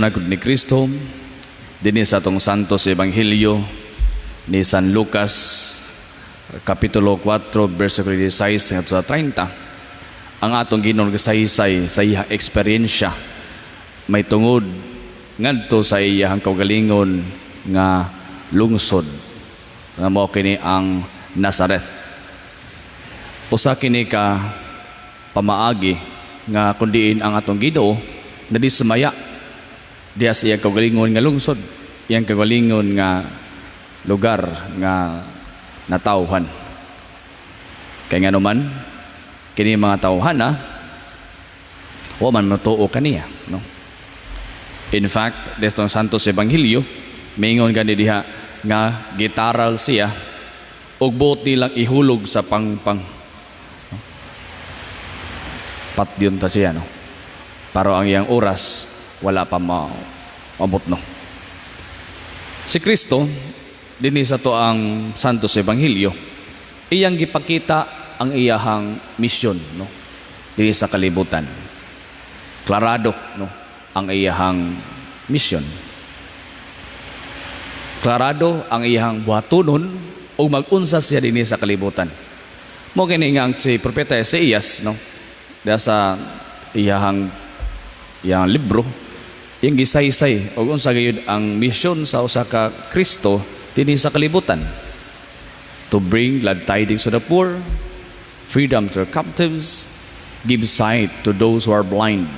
Sa ni Kristo, dinhi sa atong Santos Ebanghelyo ni San Lucas, Kapitulo 4, versikulo 16 ngadto sa 30, ang atong Ginoo nagsaysay sa iyang eksperyensya may tungod ngadto sa iyang kaugalingon nga lungsod nga mao kini ang Nazareth. Usa kini ka pamaagi nga kun diin ang atong Ginoo nadismaya diha sa iyang kaugalingon nga lungsod, iyang kaugalingon nga lugar nga natawhan. Kay ngano man kini mga tawhana wa man motuo kaniya, no? In fact, destong Santos Ebanghelyo, mingon gani diha nga gitaral siya ug buot nilang ihulog sa pangpang. Patyon ta siya, no? Pero ang iyang oras wala pa maabot, no? Si Kristo, dinhi sa atoang Santos Ebanghelyo, iyang gipakita ang iyahang misyon, no? Dinhi sa kalibutan. Klarado, no? Ang iyahang misyon. Klarado ang iyahang buhatonon ug mag-unsa siya dinhi sa kalibutan. Mao kini nga ang si Propeta Isaias, no? Diha sa iyang libro, iyang gisaysay og unsa gayud ang misyon sa usa ka Kristo dinhi sa kalibutan. To bring glad tidings to the poor, freedom to the captives, give sight to those who are blind,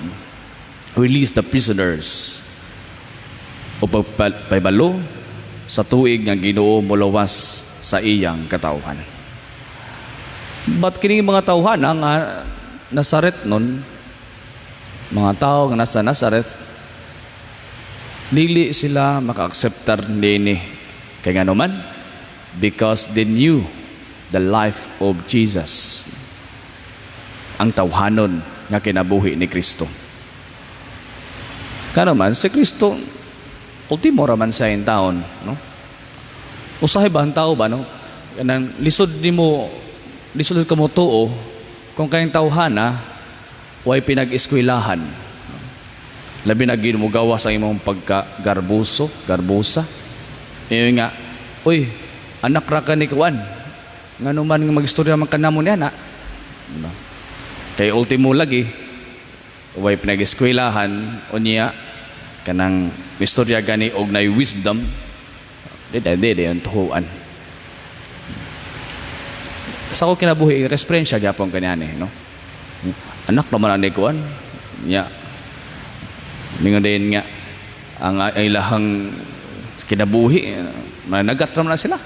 release the prisoners, o pagpahibalo sa tuig nga Ginoo molawas sa iyang katawhan. But kini mga tawhana nga Nazaret nun, mga tao nga nasa Nazareth, dili sila maka-akseptar nini. Kay ngano man? Because they knew the life of Jesus. Ang tawhanon nga kinabuhi ni Kristo. Kano man, si Kristo, ultimo raman sa taon, no? Usahay ba ang tao ba, no? Kanang lisod nimo, lisod ka mo tuo kung kayong tawhana, way pinag-eskwelahan. Labi na gyud mo gawas ang imong pagka-garbuso, garbusa. Iyo nga, "Uy, anak ra ka ni kuan. Ngano man nga magistorya man kanamo niya na?" Diba? Kay ultimo lagi, way pinag-eskwelahan, unya, kanang istorya gani og nay wisdom, di di di, di ang tuhuan. Sa ako kinabuhi, experience gyapon kaniya ni, no? Anak naman ni kuan. Nya. Mingon din nga ang ilahang kinabuhi, managat raman na sila.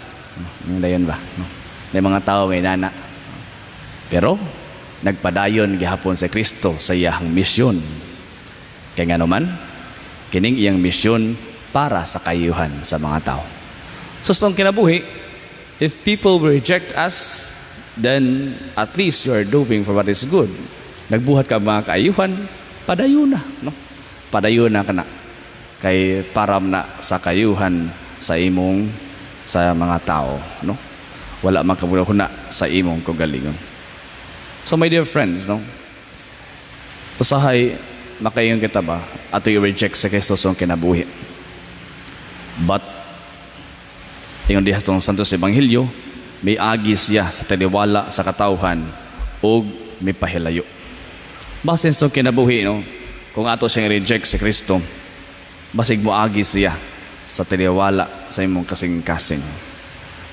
Yung dayon ba, no? May mga tao may nana. Pero nagpadayon gihapon sa Kristo sa iyahang misyon. Kay ngano man, kining iyang misyon para sa kayuhan sa mga tao. So sa kinabuhi, if people reject us, then at least you are doing for what is good. Nagbuhat ka mga kaayuhan, padayon na, no? Padayon na kana. Kay param na sa kayuhan sa imong sa mga tao, no? Wala man na sa imong kaugalingon. So my dear friends, no? Usahay makaingon kita ba ato i-reject sa Kristo sa kinabuhi. But ingon diha sa Santos Ebanghelyo, may agi siya sa taliwala sa katawhan ug may pahilayo. Basin sa kinabuhi, no? Kung ato siyang reject si Kristo, basig mo agi siya sa taliwala sa imong kasing-kasing.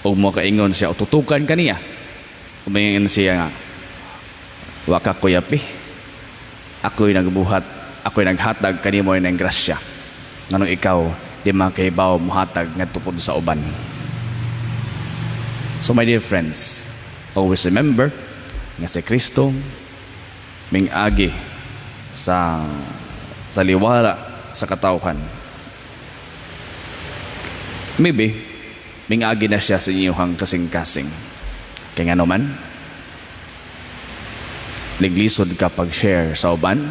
Ug mo kaingon siya, tutukan kaniya. Umingon siya nga, "Wa ka kuyapi. Ako'y nagbuhat, ako'y naghatag kanimo ng grasya. Nganong ikaw di man kahibaw muhatag ngadto pod sa uban?" So my dear friends, always remember nga si Kristo ming-agi sa taliwala sa katawhan. Maybe ming-agi na siya sa inyong kasing-kasing. Kaya nga naman, naglisod ka pag-share sa uban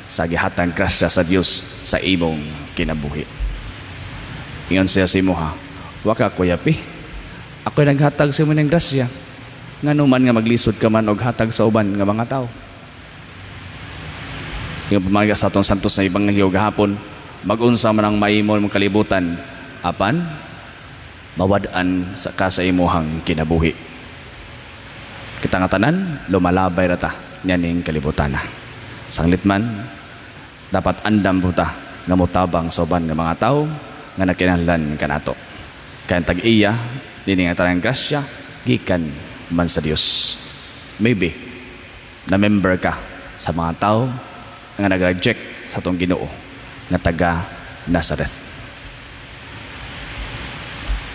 sa gihatag grasya sa Dios sa imong kinabuhi. Ingon siya sa imo ha, "Wa ka kuyapi. Ako'y naghatag sa imo ng grasya. Ngano man nga maglisod ka man og hatag sa uban nga mga tao?" Yung pamaga sa atong Santos na Ebanghelyo gahapon, Magunsa man ang mahimo mong kalibutan, apan mawad-an sa ka sa imuhang kinabuhi. Kita nga tanan lumalabay ra ta nianing kalibutan. Sanglit man, dapat andam po ta nga motabang sa uban nga mga tawo nga nakinahanglan kanato. Kay ang tag-iya nini nga tanang grasya gikan man sa Dios. Maybe na member ka sa mga tao nga nag-reject sa atong Ginoo nga taga Nazareth.